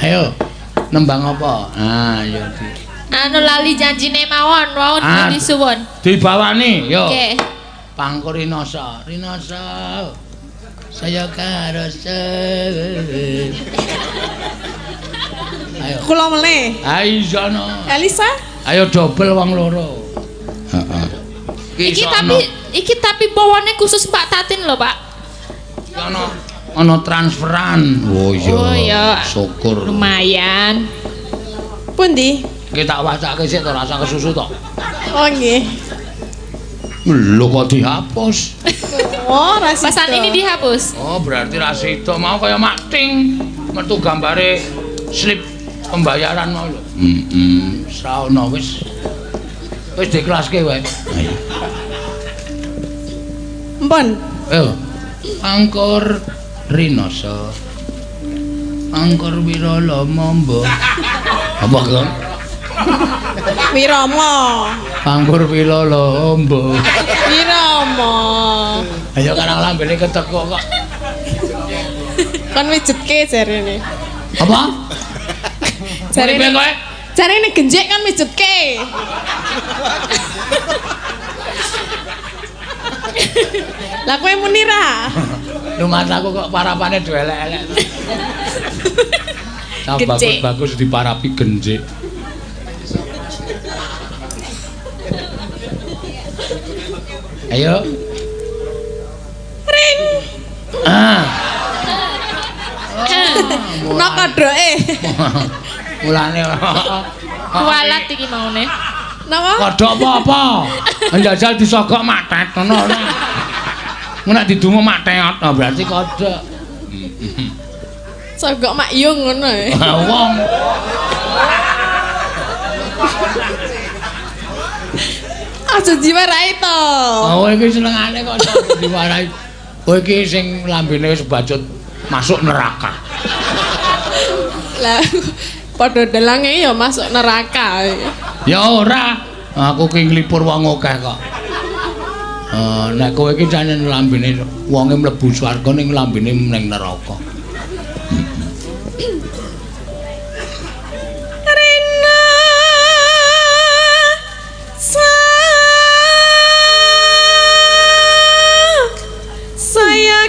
Ayo nembang apa? Ah, ya di. Anu lali janjine mawon, wau Ah. disuwun. Dibawani, yo. Oke. Pangkur Rinasa, Rinasa. Saya karasa. Ayo. Kula meleh. Ayo sono. Elisa? Ayo dobel wong loro. Heeh. Iki tapi bawane khusus Mbak Tatin lho, Pak. Ana ana transferan. Oh iya. Oh iya. Syukur. Lumayan. Pundi? Iki tak wacake sik to, rasa kesusu to. Oh nggih. Lho kok dihapus? Oh, ra sida. Pesan ini dihapus. Oh, berarti ra sida mau kaya makting metu gambare slip pembayaran mau lho. Heeh. Saono wis. Wis diklaske wae. Ayo. Mpun. Ayo. Pangkur Rinasa. Pangkur Wirala Mamba. Apa kok? Wirama. Pangkur Wirala Amba. Wirama. Ayo karang lambene ketekuk kok. Kon mijetke jarene. Apa? Jarene kowe? Jarene genjek kon mijetke. Lah kowe muni ra? Lho mataku kok parapane do elek-elek. Bagus-bagus diparapi genjek. Ayo. Ring. Ah. No kodhoke. Mulane Kualat iki maune. Napa? Kodhok apa-apa? Njajal disogok matet ngono ora. Nek didungo matet, oh, berarti kodhok. Sogok mak yung ngono e. Wong. Aja diwarai to. Oh iki senengane kok diwarai. Kowe iki sing lambene wis bacut masuk neraka. Lah padha delange ya masuk neraka. Ya ora, aku ki nglipur wong akeh kok. Nek kowe iki jane lambene wonge mlebu swarga ning lambene ning neraka. Rena sa saya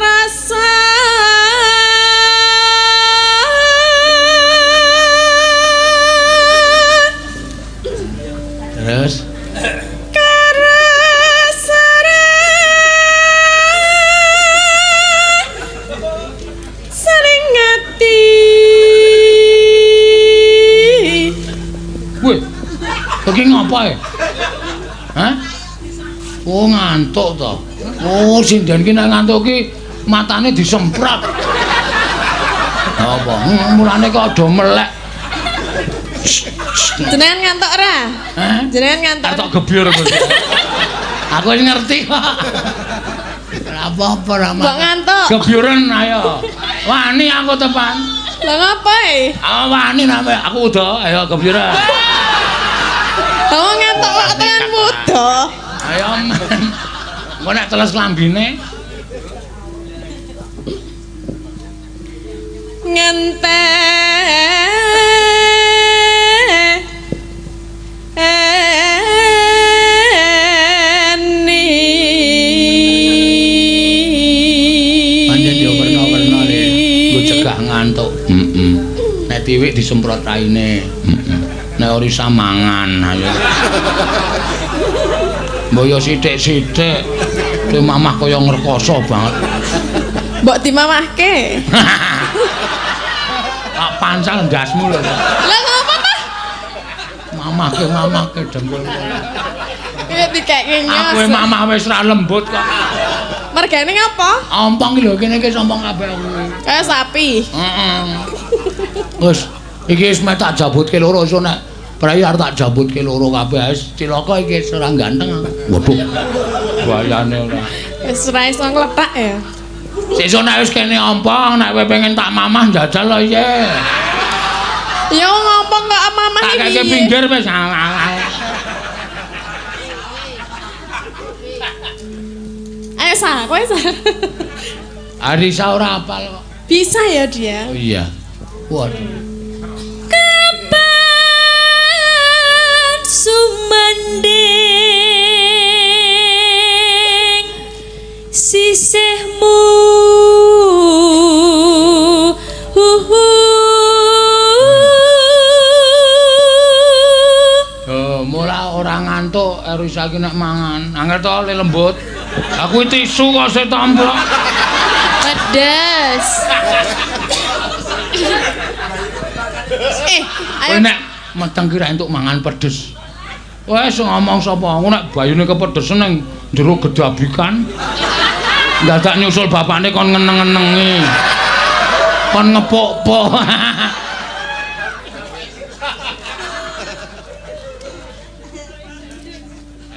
rasa terus sering ngati. Wih, iki ngapa e? Hah? Oh ngantuk to. Oh sinden ki nek ngantuk ki matane disemprot. Apa? Mulane kok do melek. Jenengan ngantuk ora? Hah? Jenengan ngantuk. Tak gebyur kok. Aku wis ngerti kok. Ora apa-apa ora. Mbok ngantuk. Gebyuren ayo. Wani aku tepan. Lah ngapa e? Ah wani name aku udah ayo gebyuren. Lah ngantuk kok tekan wuda. Ayo men. Engko nek teles lambine ngenteni. Pancen yo werna-werna le nggo cegah ngantuk. Heeh. Nek tiwik disemprot raine. Heeh. Nek ora isa mangan ayo. Mbok yo sithik-sithik. Kowe mamah kaya ngrekoso banget. Mbok dimamahke. Tak pancal ndasmu lho. Lah ngapa ta? Mamahke mamahke dengkul. Iki dikeke nyos. Aku mamah wis ra lembut kok. Mergane ngapa? Ompong iki lho kene iki ompong kabeh aku. Kaya sapi. Heeh. Wis iki wis meh tak jabutke loro iso nek prei arep tak jabutke loro kabeh wis cilaka iki wis ora ganteng. Waduh. Bahayane ora. Wis ora iso ngletak ya. Sesuk nek wis kene ompong nek kowe pengen tak mamah njajal lho iya. Ya ngompong kok mamah Tak iki. keke pinggir wis. Ayo Resa, kowe Sa. Arisa ora hafal kok. Bisa ya dia. Oh iya. Waduh. Kapan sumanding sisihmu Oh, mula ora ngantuk Erisa iki nek mangan. Angel to le lembut. Aku tisu kok se tamplok. Pedes. Kowe Ayo nek meteng ki ra entuk mangan pedes. Wes ngomong sapa aku nek bayune kepedesen ning jero gedabikan. Dadak nyusul bapakne kon ngeneng-ngenengi. Kon ngepuk-puk.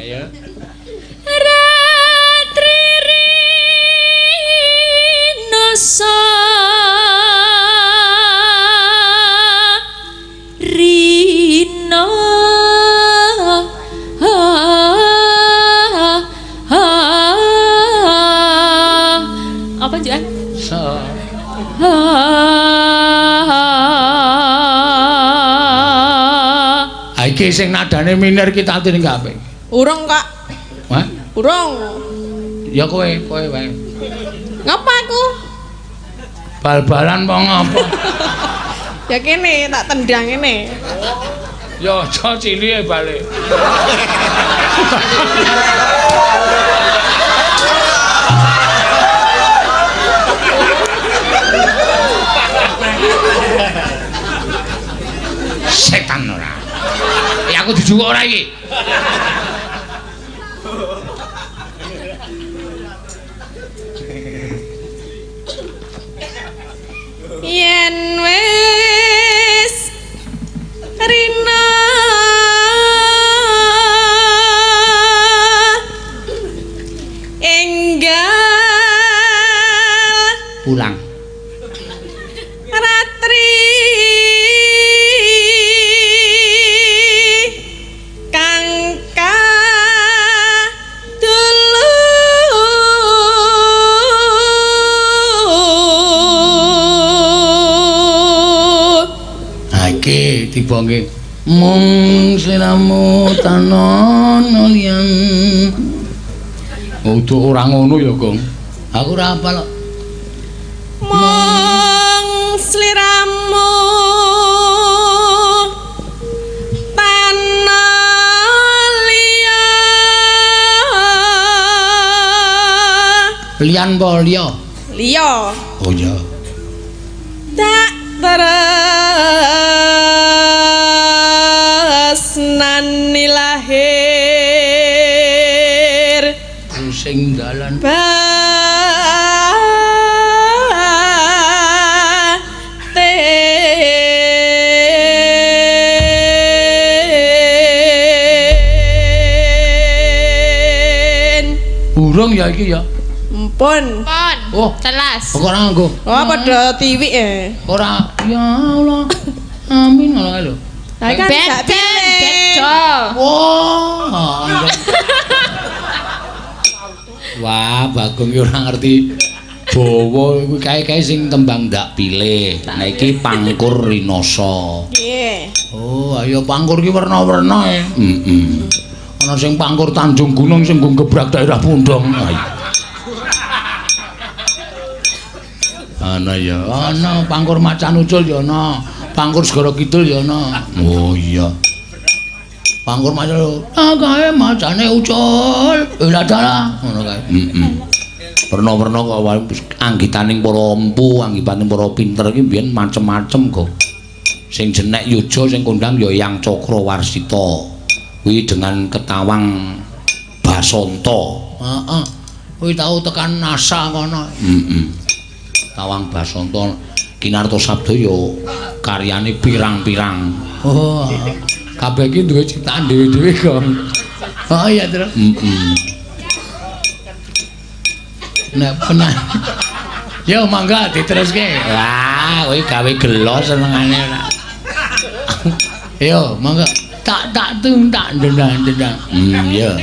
Ayo. Ratri rinoso rino apa Juan? So. Ha iki sing nadane minor ki tatine kabeh. Urung kok. Hah? Urung. Ya kowe, kowe wae. Ngapa aku? Bal-balan apa ngapa? Ya kene tak tendang kene. Ya aja cilike balik. Setan ora. Ya aku dijukuk ora iki. Yen wis rina enggal Pulang. Ratri kang kadulu Ha iki tiba nggih. Mung sliramu tanono liyan. Udah ora ngono ya, Gong. Aku ora hafal kok. Mung sliramu tana liya. Liyan apa liya? Liya. Oh iya. Tak tresnani lahir Sing dalan batin. Burung ya iki ya. Empun. Pon. Oh. Telas. Kok ora nganggo? Oh, padha tiwik e. Ora. Ya Allah. Amin ngono kae lho. Lah kan Ben gak ben pilih. bedo. Wah. Wah, Bagong ki ora ngerti bawa kuwi kae-kae sing tembang ndak pilih. Nah iki Pangkur Rinasa. Nggih. Oh, ayo pangkur ki werna-werna e. Heeh. Ana sing pangkur Tanjung Gunung sing nggo gebrak daerah Pundong. Ana ya, ana pangkur Macan Ucul ya ana, pangkur Segara Kidul ya ana. Oh iya. Pangkur macan, ah kae macane ucul. Lah dalah ngono kae. Heeh. Werna-werna kok anggitaning para empu, anggitaning para pinter iki mbiyen macem-macem kok. Sing jenek yuja sing kondang ya Eyang Cakrawarsita. Kuwi dengan ketawang Basanta. Heeh. Kuwi tau tekan NASA kono. Heeh. Tawang Basanta Kinarto Sabda ya karyane pirang-pirang. Oh. Kabeh iki duwe ciptaan dhewe-dhewe, Gong. Oh iya, Tru. Heeh. Nek penan. Yo mangga diteruske. Wah, kowe gawe gelo senengane ora. Yo mangga. Tak tak tung tak dendang dendang. Iya.